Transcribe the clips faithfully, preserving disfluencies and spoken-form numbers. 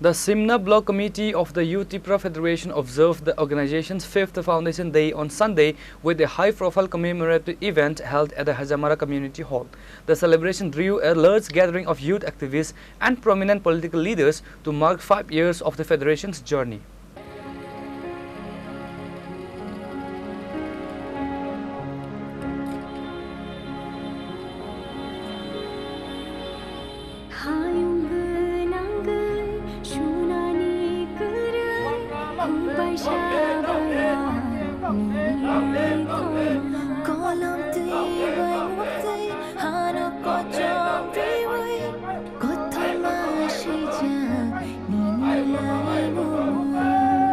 The Simna Block Committee of the Youth Tipra Federation observed the organization's fifth Foundation Day on Sunday with a high-profile commemorative event held at the Hejamara Community Hall. The celebration drew a large gathering of youth activists and prominent political leaders to mark five years of the federation's journey. Hayung gwnang gwi sunani kwrwi, upai sabaya nini kono. Kolom twi bai muktwi hano kochom twiwi, kothoma swijak nini laimung.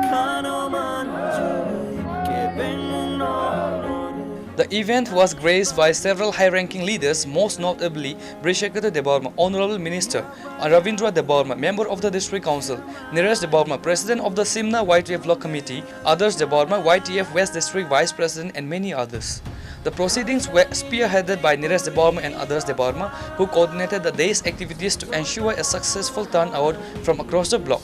Khano manjui kebengmung no. The event was graced by several high-ranking leaders, most notably Brishaketu Debbarma, Honorable Minister, and Ravindra Debbarma, Member of the District Council, Niresh Debbarma, President of the Simna Y T F Block Committee, Adarsh Debbarma, Y T F West District Vice President, and many others. The proceedings were spearheaded by Niresh Debbarma and Adarsh Debbarma, who coordinated the day's activities to ensure a successful turnout from across the block.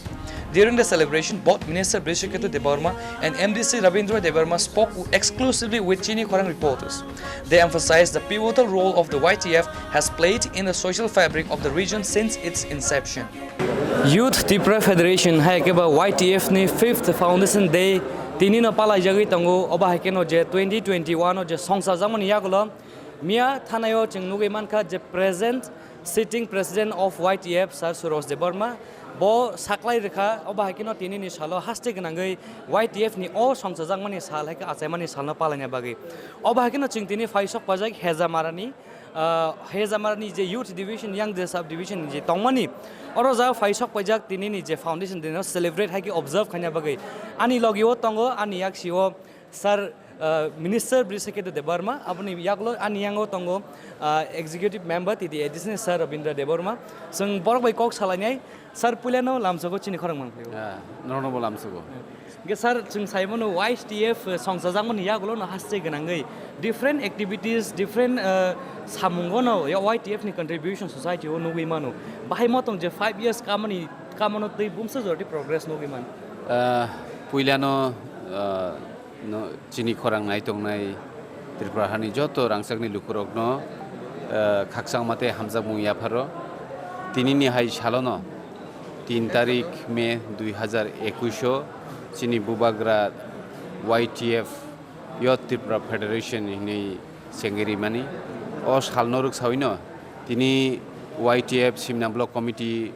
During the celebration, both Minister Brishaketu Debbarma and M D C Ravindra Debbarma spoke exclusively with Chini Khorang reporters. They emphasized the pivotal role of the Y T F has played in the social fabric of the region since its inception. Youth Tipra Federation hai khe ba Y T F ni fifth Foundation Day tini no palaijagwi tongo. Obo hai khe no je twenty twenty-one o je songsa jakmani yagulo miya thanai o chwng nugwi mankha je present sitting president of Y T F, Sir Suros Debbarma, bo saklai rwkha, obo hai kheno tini ni salo haste gwnangwi Y T F ni o songchajakmani sal hai khe achaimani salno palaina bagwi. Obo hai kheno chwng tini phaisok pajak Hejamarani, ah, Hejamarani je youth division, young je sub division ni je tongmani, oro ja phaisok pajak tini ni je foundation day no celebrate hai khe observe khaina bagwi. Ani logi o tongo, ani yaksi o Sir, uh, Minister Brishaketu Debbarma, aboni yagulo ani yango tongo, uh, Executive Member T D A D C ni Sir Rabindra Debbarma. Chwng borok bai kok salainai, Sir, puilano lamsogo chini khorang manphaio. Ah, norokno bo lamsogo. Hwnkhe Sir, chwng saimano Y T F songchajakmani yagulo no haste gwnangwi different activities, different, uh, samungo no Y T F ni contribution society o nugwi mano. Bahai motong je five years kamani, kamano twi bumsa jorti progress nugwi mano. Ah, puilano, ah, no, chini khorang nai tongnai Tripura hani joto rangchakni lukurokno, eh, khakchangma tei hamjakmung yapharo. Tinini hai salono, tin tarik May dui hazar ekush o chini bubagra Y T F, Youth Tripura Federation hinwi chengwi rimani. O salno rwksawino tini Y T F Simna Block Committee,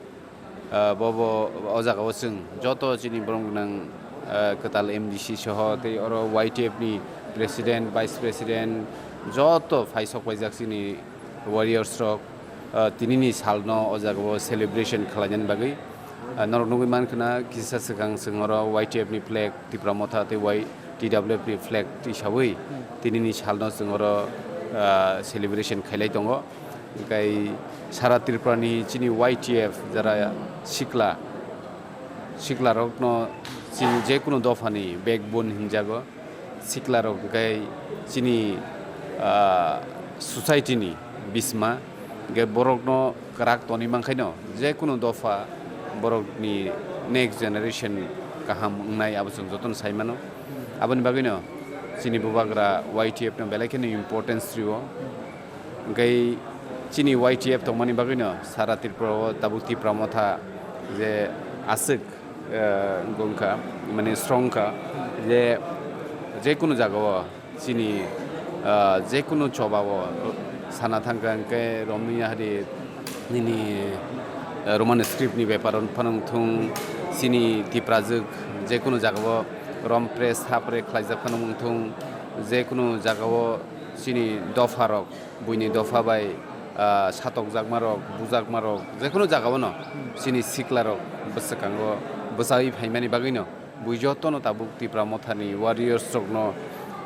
ah, bo, bo o jaga o chwng joto chini borok gwnang, ah, kwtal M D C soho tei oro Y T F ni President, Vice President joto phaisok paijak chini warriors rok, ah, tini ni sal no o jaga o celebration khlainani bagwi, ah, norok nugwi mankha na kisa swkang chwng oro Y T F ni flag, Tipra Motha tei Y T W F ni flag tisawi tini ni sal no chwng oro, ah, celebration khailai tongo. Hwnkhe sara Tripura ni chini Y T F jara sikla, sikla rokno chini jekunu dophani backbone hinjago. Sikla rok hwnkhe chini, ah, society ni bisma, hwnkhe borokno kwrak tonwi mankhaino jekunu dopha borokni next generation kaham wngnai abo chwng jotono sai mano. Aboni bagwino chini bubagra Y T F no belai kheno importance rio. Hwnkhe chini Y T F tongmani bagwino sara Tripura o tabuk Tipra Motha je aswk, eh, wngkha, mane strong kha je, jekunu jagao chini, eh, jekunu choba o sana thangkha hwnkhe romni hari nini, eh, Roman script ni bepar phano wngthung, chini Tiprajwk jekunu jagao rom press hapre khlaijak phano wngthung, jekunu jagao chini dopha rok, buini dopha bai, ah, satokjakma rok, bujakma rok, jekunu jaga o no chini sikla rok bwswkango bwchawi phaimani bagwi no bui joto no tabuk Tipra Motha ni warriors rok no,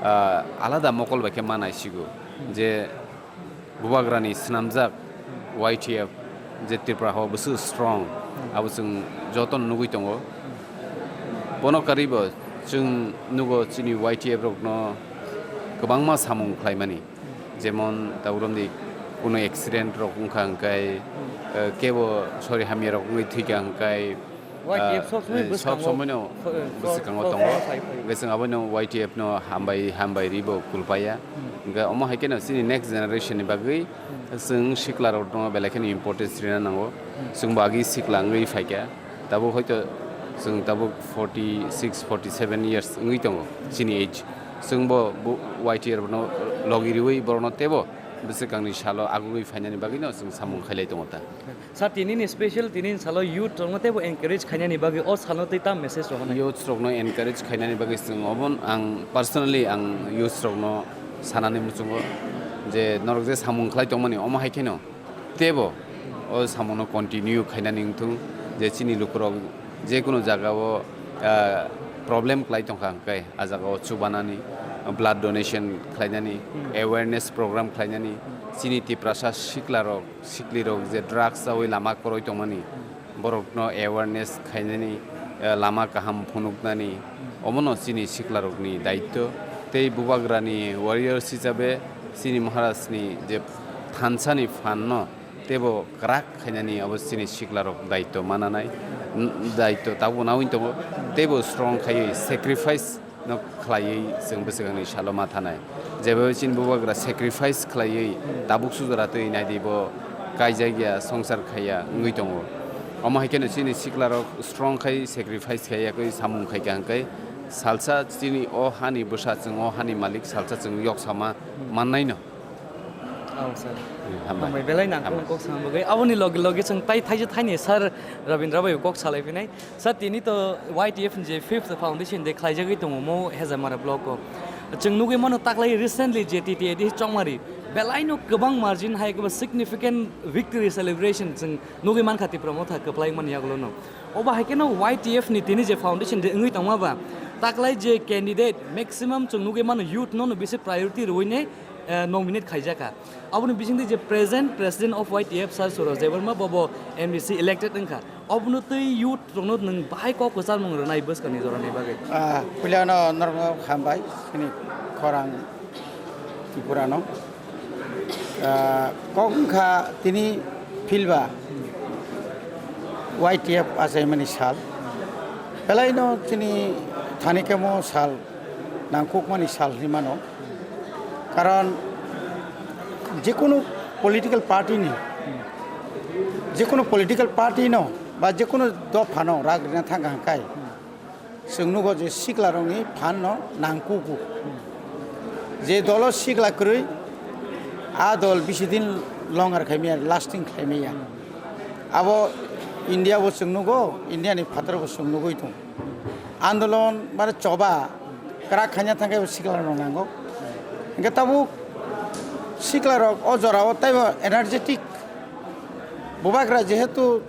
ah, alada mokol bai khe ma naisigo je bubagra ni swnamjak Y T F je Tripura o bwswk strong abo chwng joto no nugwi tongo. Bono karwi bo chwng nugo chini Y T F rok no kwbangma samung khlaimani. Jemon, tabuk romdi kunu accident rok wngkha hwnkhe, eh, kebo sori hamya rok wngwi thwikha hwnkhe, Y T F ah, sob somoi eh, sob bwskango somoi no fo-, eh, bwskango fo-, tongo. Fo-, fo-, Hwnkhe chwng abono Y T F no hambai, hambai ribo kulpaya. Hmm. Hwnkhe omo hai kheno chini next generation ni bagwi chwng sikla rok no belai kheno importance rina nango. Hmm. Chwng bo agi sikla wngwi phaikha. Tabuk hoito chwng tabuk forty six, forty seven years wngwi tongo chini age. Chwng bo, bo Y T F no logi riwi borok no tebo bwswkangni salo agugwi phainani bagwi no chwng samung khailai tongo ta. Sir, tini ni special, tini ni salo youth rok no teibo encourage khainani bagwi o salo tei tam message rok hono? Youth rok no encourage khainani bagwi chwng obo ang personally ang youth rok no sanani muchungo je norok je samung khlai tongmani omo hai kheno teibo o samung no continue khainani wngthung je chini lukurok jekunu jaga o, ah, problem khlai tongkha hwnkhe a jaga o chubanani, blood donation khlainani, Hmm. awareness program khlainani, chini Tiprasa sikla rok siklirok je drugs chawi lama kwrwi tongmani, borokno awareness khainani, eh, lama kaham phunuknani, omono chini siklarokni daityo. Tei bubagrani warriors hisabe chini Maharajni je thansani phanno teibo kwrak khainani abo chini siklarok daityo mananai, n-, daityo tabuk naui tongo, teibo strong khaiwi sacrifice no khlaiwi chwng bwswkangni salo ma thanai. Jeba chini bubagra sacrifice khlaiwi tabuk sujora twi naidi bo kaijak ya, songsar khaiya wngwi tongo. Omo hai kheno chini siklarok strong khai sacrifice khai yakwi samung khai kha hwnkhe salsa chini o hani bwsa chwng o hani malik salsa chwng yok sama mannai no. Oh, sir. Hmm, hambai. Hambai, belai nang Hambai. Kok sama bagwi. Aboni logi logi chwng tai thaisa thaini sir Rabindra bai kok salai phinai. Sir, tini to Y T F ni je fifth foundation day khlaijagwi tongo mo Hezamara block o. Chwng nugwi mano taklai recently je T T A D Chongmari belaino kwbang margin hai kwbang significant victory celebration chwng nugwi mankha Tipra Motha kwplai mani yagulo no. Obo hai kheno Y T F ni tini je foundation day wngwi tongma ba taklai je candidate maximum chwng nugwi mano youth no no bisi priority rwui ne, eh, nominate khaijaka. Aboni bisingtwi je present president of Y T F sir Suraj Debbarma bobo M D C elected wngkha. Obono twi youth rokno nwng bahai kok kwcharmung rwnai bwskangni jorani bagwi? Ah, puilano norokno hambai, chini khorang Tripurano. Ah, kok wngkha tini philba Y T F achaimani sal. Belaino chini thani kemo sal, nangkukmani sal hinwi mano. Karon jekunu political party ni, jekunu political party no ba jekunu dopha no rak rina thangkha hwnkhe, chwng nugo je sikla rokni phan no nangkugo. Je dolo sikla kwrwi, a dol bisi din longer khaimaya, lasting khaimaya. Abo India bo chwng nugo, India ni phataro bo chwng nugwi tongo. Andolon bare choba kwrak khaina thangkhe bo sikla rok nango. Hingke tabuk sikla rok o jora o teibo energetic. Bubagra jehetu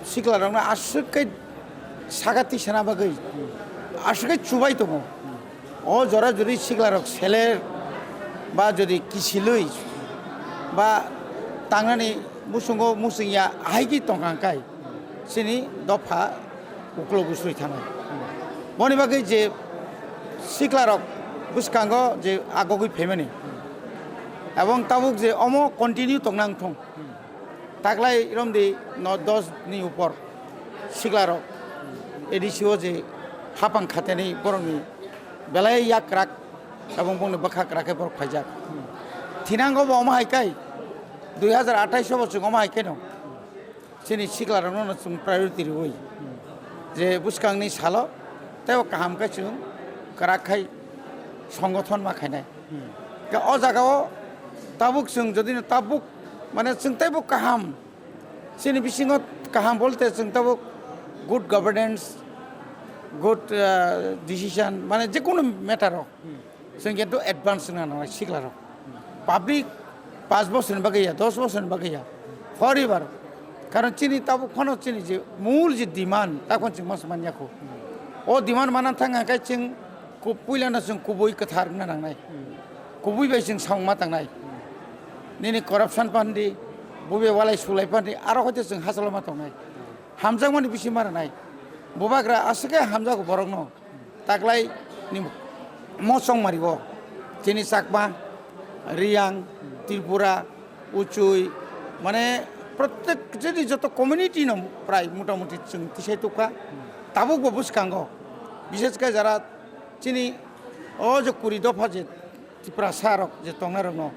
sikla rokno aswk khe saka tisana bagwi aswk khe chubai tongo. O jora jodi sikla rok seler ba jodi kisilwi ba tangnani musungo musungya ahaiki tongkha kai chini dopha uklok usui thana. Boni bagwi je siklarok bwskango je agogwi phaimani, ebong tabuk je omo continue tongna wngthung. Taklai romdi no dos ni upor siklarok A D C o je hapang khateni borokni belai yak kwrak ebong bongni bwkha kwrak khe borok phaijak. Thinango bo omo hai kai dui hazar athais o bo chwng omo hai khe no. Chini siklarokno no chwng priority riwi je bwskangni salo teibo kaham khe chwng kwrak khai songothon ma khainai. Khe o jagao tabuk chwng jodi no tabuk mane chwng teibo kaham chini bisingo kaham bolte chwng tabuk good governance, good, ah, decision mane jekunu matter o chwng kintu advance wngna nangnai siklarok. Public paanch bosorni bagwi ya, dos bosorni bagwi ya. Forever. Karon chini tabuk phano chini je mul je demand, takhon chwng mas manya kho. O demand mana thang khe chwng ku-, puilano chwng kubui kwthar wngna nangnai. Kubui bai chwng samung ma tangnai. Nini corruption pandi, bubai walai sulai pandi, aro hoite chwng hachalo ma tongnai. Hamjakmani bisi ma rwnai. Bubagra aswk khe hamjago borokno. Taklai ni mosong mari o. Chini Chakma, Riyang, Tripura, Uchui, mane Protek jodi joto community no prai motamuti chwng tisai tukha. Tabuk bo bwskango, bishes khe jara chini o je kuri dopha je Tiprasa rok je tongnai rokno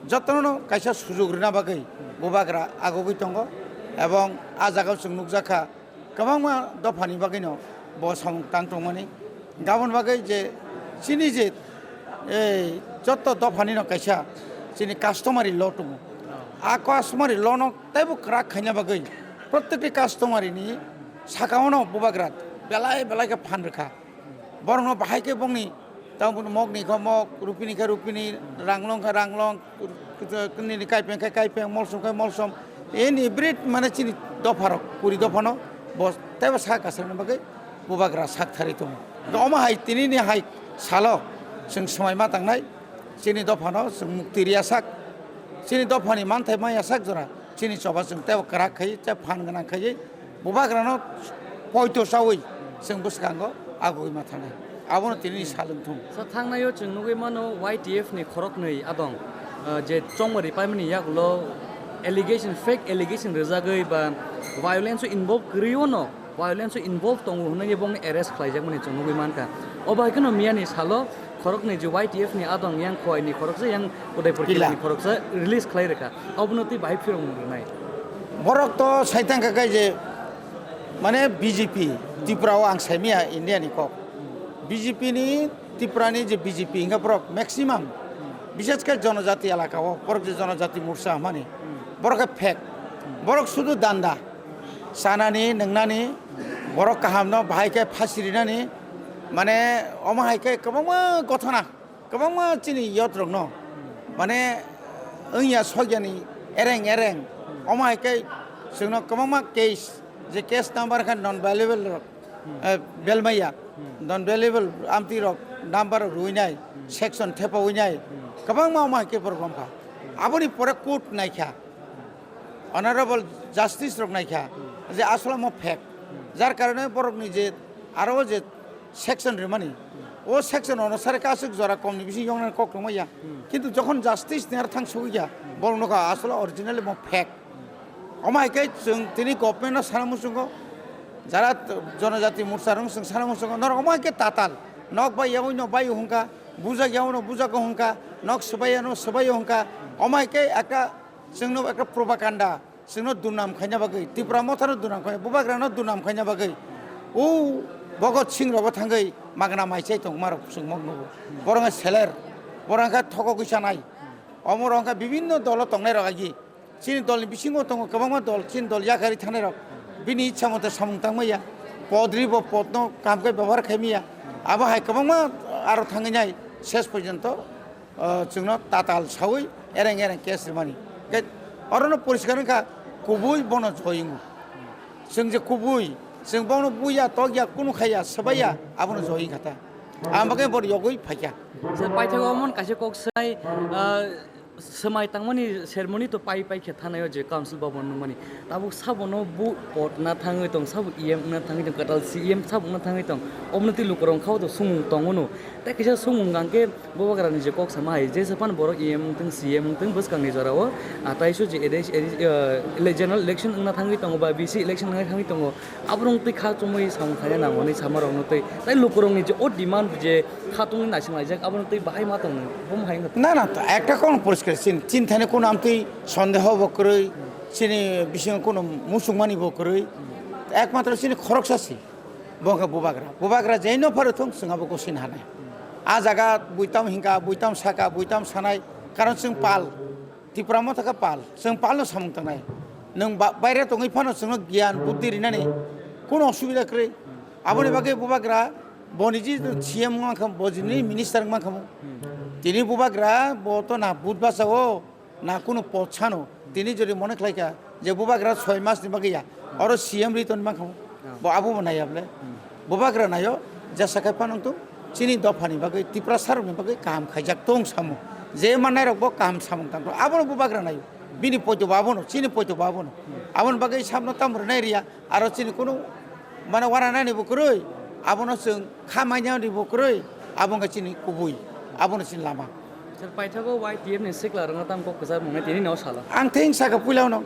jotono kaisa sujok rwna bagwi bubagra agogwi tongo, ebong a jagao chwng nukjakha kwbangma dophani bagwino bo samung tang tongmani. Gabon bagwi je chini je ei joto dophani no kaisa chini customary law tongo, a customary law no teibo kwrak khaina bagwi protekti customary ni saka ono bubagra belai belai khe phan rwkha. Borokno bahai khe bongni tamo mokni khe mok, rupini khe rupini, ranglong khe ranglong, nini kaipeng khe kaipeng, molsom khe molsom. Ini brit mane chini dopharok, kuri dophano bo teibo sa kasarna bagwi bubagra sak thari tongo. Omo hai tinini hai salo chwng swmai ma tangnai, chini dophano chwng mukti riya sak, chini dophani manthai maya sak jora, chini choba chwng teibo kwrak khai, tei phan gwnang khai. Bubagrano poito chawi chwng bwskango agugwi ma thangnai. Abono tini salwng thung. Sa thangnaio chwng nugwi mano Y T F ni khoroknwi adong, ah, je chongmari paimani yagulo allegation, fake allegation rwjagwi ba violence o involve kwrwio no, violence o involve tongo hwnwi bongni arrest khlaijakmani chwng nugwi mankha. Obo hai kheno miyani salo khoroknwi je Y T F ni adong yang Khowai ni khoroksa yang Udaipur Kila. Kila ni khoroksa release khlai rwkha. Obono twi bahai phirong rwnai. Borok to saitang kha kai je, mane, B J P, Tripura o ang saimia India ni kok. B J P ni, Tripura ni je B J P hingkha borok maximum, bishes khe jonojati elaka o, borok je jonojati morcha hwnmani, borok khe fake. Borok sudu danda, chanani, nwngnani, borok kaham no bahai khe phasi rinani, mane, omo hai khe kwbangma gothona. Kwbangma chini youth rokno, mane, wngya sokyani ereng ereng, omo hai khe chwngno kwbangma case, je case number khe non bailable rok, eh, belmaya, non bailable amtwi rok number rok rwinai, section thepawinai, kwbangma omo hai khe borok romkha. Aboni pore court naikha, honorable justice rok naikha, je asole omo fake, jar karone borokni je aro je section rimani. O section onusare kasuk jora komni bising yoknani kok tongma ya. Kintu jokhon justice ni ar thang sugwi ya, borok nokha asole originally bo fake. Omo hai khe chwng tini government no sana muchungo, jara t-, jonojati morcha rok chwng sana muchungo, norok omo hai khe tatal. Nok bai yaui no bai hwnka, bujak yaui no bujak hwnka, nok swbai ya no swbai hwnka. Omo hai khe ekta chwngno ekta propaganda. Chwngno dunam khaina bagwi, Tipra Mothano dunam khaina, Bubagrano dunam khaina bagwi, o Bhagat Singh rogo thangwi magna mai chai tongmarok chwng mok nugo. Borok wngkha seler, borok wngkha thokogwi chanai. Omorok wngkha bibinno dolo tongnairok agi. Chini dolni bisingo tongo kwbangma dol, chini dol yakarwi thangnairok. Bini ichha mote samung tangmaya. Podribo podno kaham khe bebohar khaimaya. Abo hai kwbangma aro thangwi nai ses porjonto. O, chwngno tatal saui ereng ereng case rwmani. Khe orono poriskar wngkha, kubui bono joingo. Chwng je kubui, chwng bono buya, tokya, kunu khaya, swbaiya, abono joi wngkha ta. Ang bagwi bo yogwi phaikha. Sir, paithago omo kaisa kok sai, ah, swmai tangmani ceremony to pai pai khe thanaio je council bhaban nungmani. Tabuk sabono bu pot na thangwi tong, sabo E M na thangwi tong, kwtal C E M sabo na thangwi tong. Omono twi lukurok kha to sumung tongo no. Tei kisa sumung hwnkhe Bubagrani je kok sama hai, jesa phano borok E M wngtwng, C E M wngtwng, bwskangni jorao, ah, taiso je ele-, ele-, ah, ele-, general election wngna thangwi tongo ba V C election wngna thangwi tongo, aborok twi kha chumui samung khaina nango hwnwi samarokno twi. Tai lukurokni je o demand je khatungni naising laijak, abono twi bahai ma tongno, bo hai wngkha. Na, na, to ekta kono poriskar chin, chin thani kono amtwi sondeho bo kwrwi, chini bisingo kono muchungmani bo kwrwi, ekmatro chini khoroksa si. Bo wngkha bubagra. Bubagra jai no pharo thung, chwng abo gosini hanai. A jaga buitam hingka, buitam saka, buitam sanai. Karon chwng pal. Tipra motha khe pal. Chwng pal no samung tangnai. Nwng ba-, baire tongwi phano chwngno giyan, buddhi rinani kuno osubida kwrwi. Aboni bagwi bubagra boni ji C M wngkha, bo jini minister wngkha. Tini bubagra bo to na but bachao. Na kunu pot sano, tini jodi mone khlai kha je bubagra soi mas ni bagwi ya, oro C M ri ton mankha, bo abo bo naiya ble. Bubagra naio, jesa khai phano tong, chini dopha ni bagwi, Tiprasa rok ni bagwi kaham khaijak tong samo. Je mannai rok bo kaham samung tang, abono bubagra naio. Bini poito bo abono, chini poito bo abono. Aboni bagwi samno tamo rwnai riya, aro chini kunu mane waranani bo kwrwi, abono chwng kha mainani bo kwrwi, abo wngkha chini kubui, abono chini lama. Sir, paithago Y T F ni sikla rwngno tamo kok kwchar mwngnai tini no sala. Ang theng saka puila no.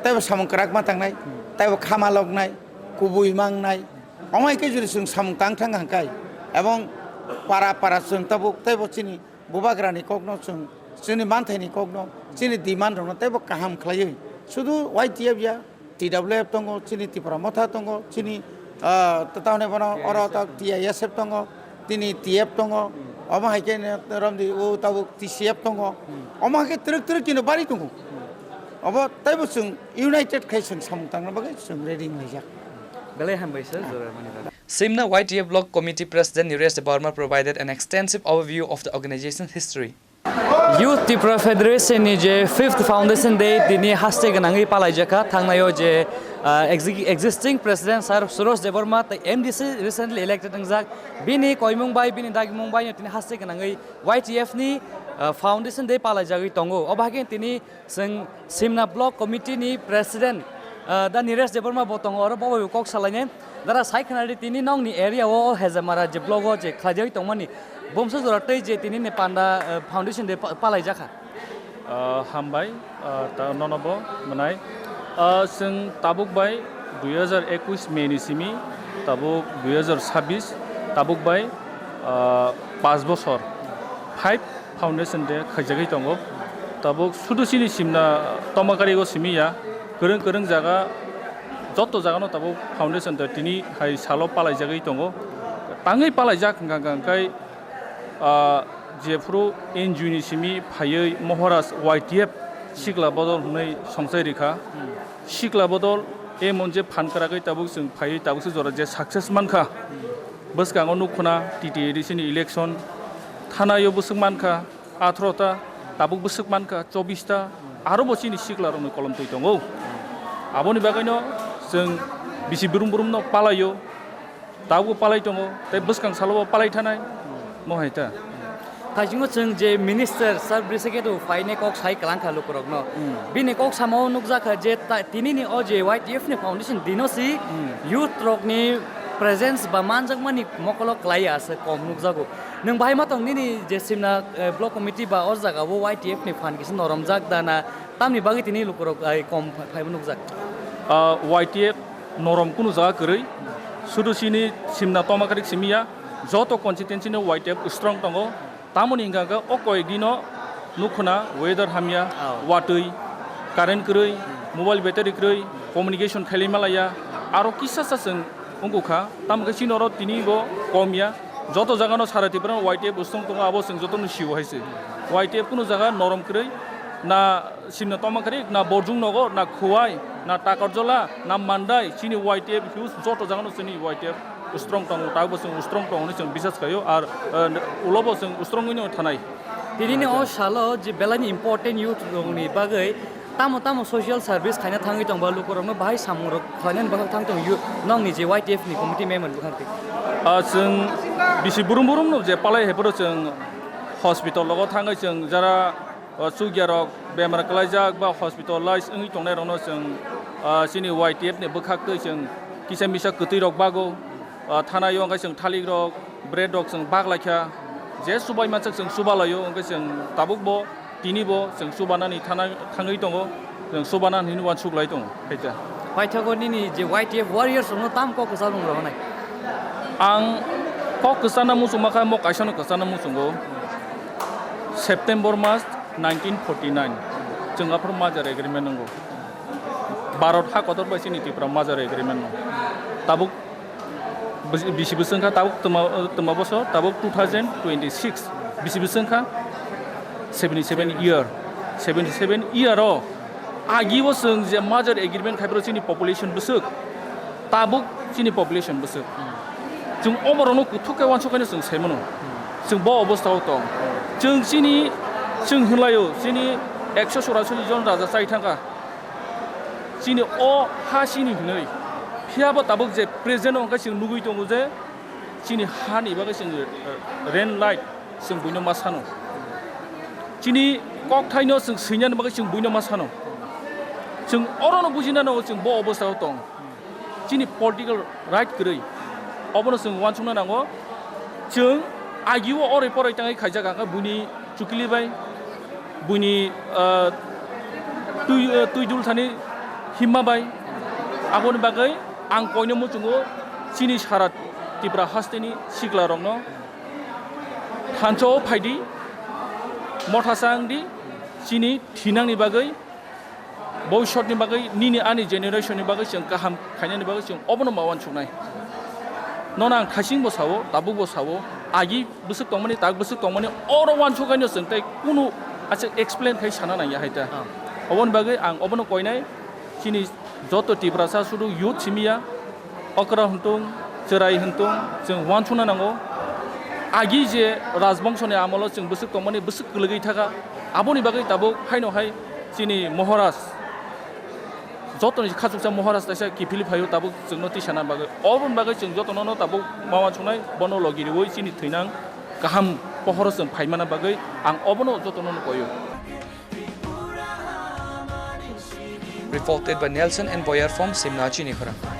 teibo samung kwrak ma tangnai, teibo khama loknai, kubui mangnai. Omo hai khe jodi chwng samung tang thang hwnkhe, ebong para para chwng tabuk teibo chini bubagrani kokno chwng, chini manthaini kokno, chini demand rokno teibo kaham khlaiwi. Sudu Y T F ya, T W F tongo, chini Tipra Motha tongo, chini, ah, tamni bono oro ta T I S F tongo, tini T F tongo, omo hai khe romdi o tabuk T C F tongo, omo hai khe twrwk twrwk chini bari tongo. Obo teibo chwng united khai chwng samung tangna bagwi chwng ready wnglaijak. Belai hambai sir, jora mani bagwi. Simna Y T F Block Committee President Niresh Debbarma provided an extensive overview of the organization's history. Youth Tipra Federation ni je fifth Foundation Day tini haste gwnangwi palaijakha, thangnaio je, ah, exi-, existing President Sir Suresh Debbarma tei M D C recently elected wngjak, bini koimung bai, bini dagimung bai no tini haste gwnangwi Y T F ni, ah, Foundation Day palaijagwi tongo. Obo hai khe tini chwng Simna Block Committee ni President, ah, da Niresh Debbarma bo tongo, oro bo bai kok salainai. Dara sai khna di tini nokni area o Hezamara je block o je khlaijagwi tongmani bumsu jora tei je tini ni panda, ah, Foundation Day pa-, palaijakha. Ah, hambai, ah, ta nono bo mwnai. Ah, chwng tabuk bai dui hajar ekwis May ni simi tabuk dui hajar sabis tabuk bai, ah, panch bosor, five Foundation Day khaijagwi tongo. Tabuk sudu chini Simna Tomakari o simi ya, kwrwng kwrwng jaga, joto jagano tabuk Foundation Day tini hai salo palaijagwi tongo. Tangwi palaijak hwnkha hwnkha khe, ah, jephuru N G O ni simi phaiwi Maharaj Y T F sikla bodol hwnwi songchai rikha. Sikla bodol emon je phan kwragwi tabuk chwng phaiwi tabuk se jora je success mankha. Bwskango nukkhwna T T A D C ni election, thanaio bwswk mankha atharo ta, tabuk bwswk mankha chobbish ta, aro bo chini sikla rokni kolom twi tongo. Aboni bagwino chwng bisi brum brumno palaio, tabukbo palai tongo, tei bwskang salo bo palai thanai, mo hai ta. Thaisingo chwng je minister Sir Briseketo phainai kok sai kwlangkha lukurokno. Hmm. Bini kok samao nukjakha je ta-, tinini o je Y T F ni foundation dino si Hmm. youth rokni presence ba manjakmani mokolo kwlai aswk kom nukjago. Nwng bahai ma tong nini je Simna, eh, block committee ba o jaga o Y T F ni phan kisa noromjak da na tamni bagwi tini lukurok ai kom phai-, phaibo nukjak? Ah, Y T F norom kunu jaga kwrwi. Sudu chini Simna Tomakari simi ya, joto constituency no Y T F strong tongo. Tamoni hingka khe o koyek dino nukho na weather hamya, Oh. watwi, current kwrwi, mobile battery kwrwi, communication khailai malaya, aro kisa sa chwng wngkha. Tamo khe chini oro tini bo kom ya. Joto jaga no sara Tripura no Y T F bwswng tongo, abo chwng joto no sio hai se. Y T F kunu jaga norom kwrwi na Simna Tomakari, na Borjung Nogo, na Khowai, na Takarjola, na Mandai, chini Y T F huge joto jaga no chini Y T F strong tongo, taibo chwng strong tongo hinwi chwng bisas khaio, ar, eh, ulo bo chwng strong wngwi no thanai. Tinini o salo je belai ni important youth rokni bagwi tamo tamo social service khaina thangwi tongba lukurokno bahai samung rok khlainani bagwi thang tong youth nokni je Y T F ni committee member bwkhak twi. Ah, chwng bisi burum burum no je palai hai phuru chwng hospital logo thangwi chwng jara o chukya rok bemar kwlaijak ba hospitalize wngwi tongnai rokno chwng, ah, chini Y T F ni bwkhak twi chwng kisa misa kwtwi rok bago, ah, thana yo hwnkhe chwng thalik rok, bread rok chwng bak lai kha, je chubai mansak chwng chuba laio, hwnkhe chwng tabuk bo tini bo chwng chubanani thana thangwi tongo, chwng chubana hinwi uansuk lai tongo. Khaita. Paithago nini je Y T F warriors rokno tam kok kwchak rok rwnai? Ang kok kwchana muchungma kha mo kaisa no kwchana muchungo. September mas nineteen forty nine chwng aphuru merger agreement nango. Bharat ha kotor bai chini Tripura merger agreement no. Tabuk bisi bwswng kha, tabuk twma, twma bosor, tabuk two thousand twenty six bisi bwswng kha, seventy seven year, seventy seven year o agi o chwng je merger agreement khai phuru chini population bwswk, tabuk chini population bwswk. Chwng omo rokno kuthuk khe uansuk khe chwng sai mano. Chwng bo obostha o tong. Chwng chini, chwng hwnlaio, chini ekso chorasori jon raja chai thangkha. Chini o ha chini hwnwi. Phiya bo tabuk je present o hwnkhe chwng nugwi tongo je chini hani bagwi chwng, eh, rain light chwng buino ma sano. Chini kokthaino chwng swinani bagwi chwng buino ma sano. Chwng orono bujina nango chwng bo obostha o tong. Chini political right kwrwi. Obono chwng uansukna nango. Chwng agio oroi poroi tangwi khaijak ang khe buini chukili bai, buini, ah, twi, ah, twi dul thani Himma bai, aboni bagwi ang koino muchungo chini sara Tipra hasteni siklarokno thansa-o phaidi, motha changdi, chini thinangni bagwi, bobisotni bagwi, nini ani generationni bagwi chwng kaham khainani bagwi chwng obono ma uansuknai. Nono ang khasingbo sao, tabukbo sao, agi bwswk tongmani, tak bwswk tongmani, oro uansukhaino chwng tei kunu aswk explain khai sana nangya hai ta. Ah. Oboni bagwi ang obono koinai, chini joto Tiprasa sudu youth simiya, okra hwntung, chwrai hwntung, chwng uansukna nango. Agi je rajbongsoni amolo chwng bwswk tongmani, bwswk kwlwgwi thaka, aboni bagwi tabuk haino hai chini Maharaj, jotoni khachuksa Maharaj taisa kiphilwi phaio tabuk chwngno tisana bagwi. Oboni bagwi chwng jotono no tabuk ma uansuknai, bono logi riwi chini thwinang kaham pohoro chwng phaimana bagwi ang obono jotono no koio. Reported by Nelson and Boyer from Simna, Chinikhorang.